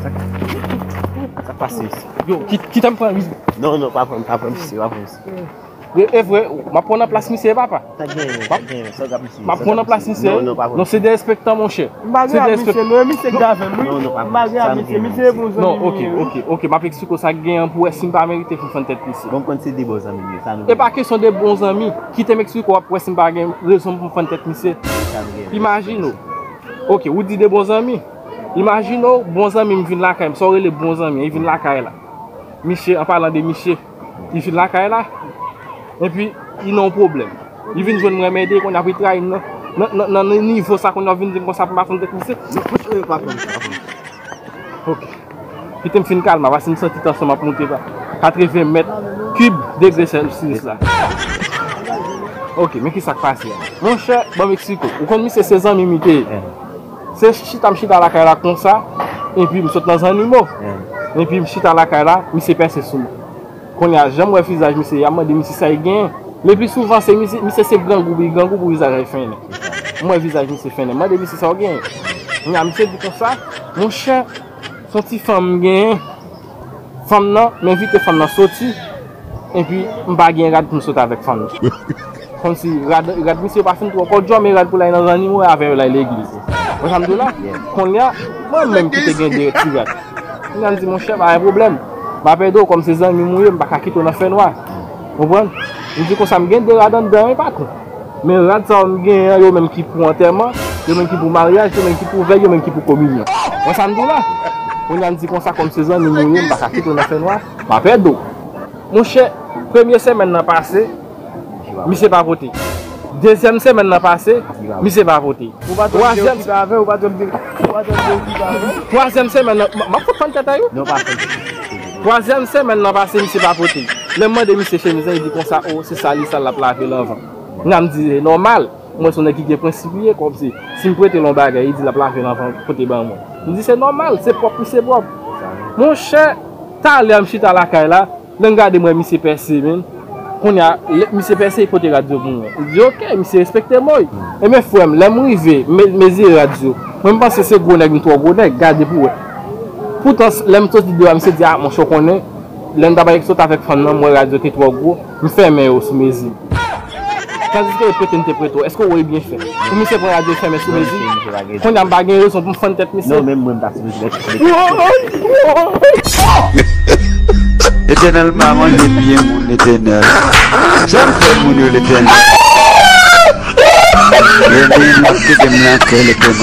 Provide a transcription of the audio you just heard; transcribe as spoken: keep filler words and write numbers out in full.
Sa k pase, mesye? Yo, ki- kite m pran risk. Non, non, pa pran, pa pran misye, pa pran misye. E, e vre, m ap pran nan plas misye, papa. Sa gen, sa gen, sa gen, misye. M ap pran nan plas misye. Non, non, pa pran. Non, se derespektan, monchè. M pa gen ak misye, non, e misye ki avè m, wi. Non, non, pa pran. M pa gen ak misye, misye e bon zanmi. Non, ok, ok, ok, m ap eksplike w sa k genyen pou wè si m pa merite pou m fann tèt misye. Bon, m konn se de bon zanmi, sa nou. E pa kesyon de bon zanmi. Kite m eksplike w, w ap wè si m pa gen rezon pou m fann tèt misye. Sa nou gen. Imajine w. Ok, ou di de bon zanmi. Imajine w, bon zanmi m vin lakay m, sa w rele bon zanmi, li vin lakay la. Misye, an palan de misye, li vin lakay la, epi li nan yon pwoblèm. Li vin jwenn mwen, m ede, kounye a pou li trayi m nan, nan, nan, nan, nan nivo sa, kounye a w vin di m konsa pou m pa fann tèt misye. Non, franchman, yo pa pran sa, pa pran sa. Ok. Kite m fin kalme, paske m santi tansyon m ap monte pa katreven mèt kib degre Celsius la. Ok, men ki sa k pase a? Monchè, ban m eksplike w. Ou konn misye se zanmi m li te ye. Se chita m chita lakay la konsa, epi m sot nan zannimo. Epi m chita lakay la, misye pèse sou mwen. Kounye a, jan m wè vizaj misye, y ap mande misye sa li genyen. Le pli souvan, se misye, misye se grangou, li grangou pou vizaj la fennen. M wè vizaj misye fennen. M mande misye sa w genyen. Kounye a, misye di konsa, monchè, se yon ti fanm m genyen. Fanm nan, m envite fanm nan soti, epi m pa gen rad pou m sot avèk fanm nan. Kòmsi rad, rad misye pa fin twò kòdjò, men rad pou l al nan zannimo, avè yo l al legliz. Wè sa m di w la? Kounye a, mwen menm ki te gen de ti rad. Kounye a m di, monchè, pa gen pwoblèm. M ap ede w, kòm se zanmi m ou ye, m pa ka kite w nan fènwa. Konprann? M di konsa, m gen de rad anndan, wi, patwon. Men rad sa yo m genyen an, yo menm ki pou antèman, yo menm ki pou maryaj, yo menm ki pou vèy, yo menm ki pou kominyon. Wè sa m di w la? Kounye a m di konsa, kòm se zanmi m ou ye, m pa ka kite w nan fènwa, m ap ede w. Monchè, premye semèn nan pase, misye pa pote. Dezyèm semèn nan pase, misye pa pote. Ou pa t wè m te okipe avè w, ou pa t wè m te, ou pa t wè m te okipe avè w. Twazyèm semèn nan, m, m ap fout fann tèt a yo. Non, pa fann tèt. Twazyèm semèn nan pase, misye pa pote. Lè m mande misye chemiz lan, li di konsa, o, se sal li sal l ap lave l anvan. Kounye a m di, e nòmal. Mwen se yon nèg ki gen prensip li ye, kòmsi si m prete l yon bagay, li di l ap lave l anvan pote ban mwen. M di, se nòmal, se pwòp li se pwòp. Monchè, talè a m chita lakay la, lè m gade m wè misye pèse, men. Kounye a, lè misye pèse, li pote rad yo pou mwen. M di, oke, misye respekte m, wi. Ebyen, frè m, lè m rive, m me-, mezire rad yo. Mwen, m panse se gwo nèg, m twò gwo nèg, gade pou wè. Poutan, lè m soti deyò a, misye di, a, monchè, w konnen, lè m t ap sot avèk fanm nan, m wè rad yo te twò gwo, m fèmen yo sou mezi. Tandiske yo prete m te prete w, èske w wè byen fè? Pou misye pran rad yo fèmen sou mezi? Kounye a m pa gen rezon pou m fann tèt misye. Non, menm mwen m pa sou mezi. Letènèl pa manje pye moun, Letènèl. Sa m fè moun yo, Letènèl? Letènèl, m ap kite m nan kè, Letènèl.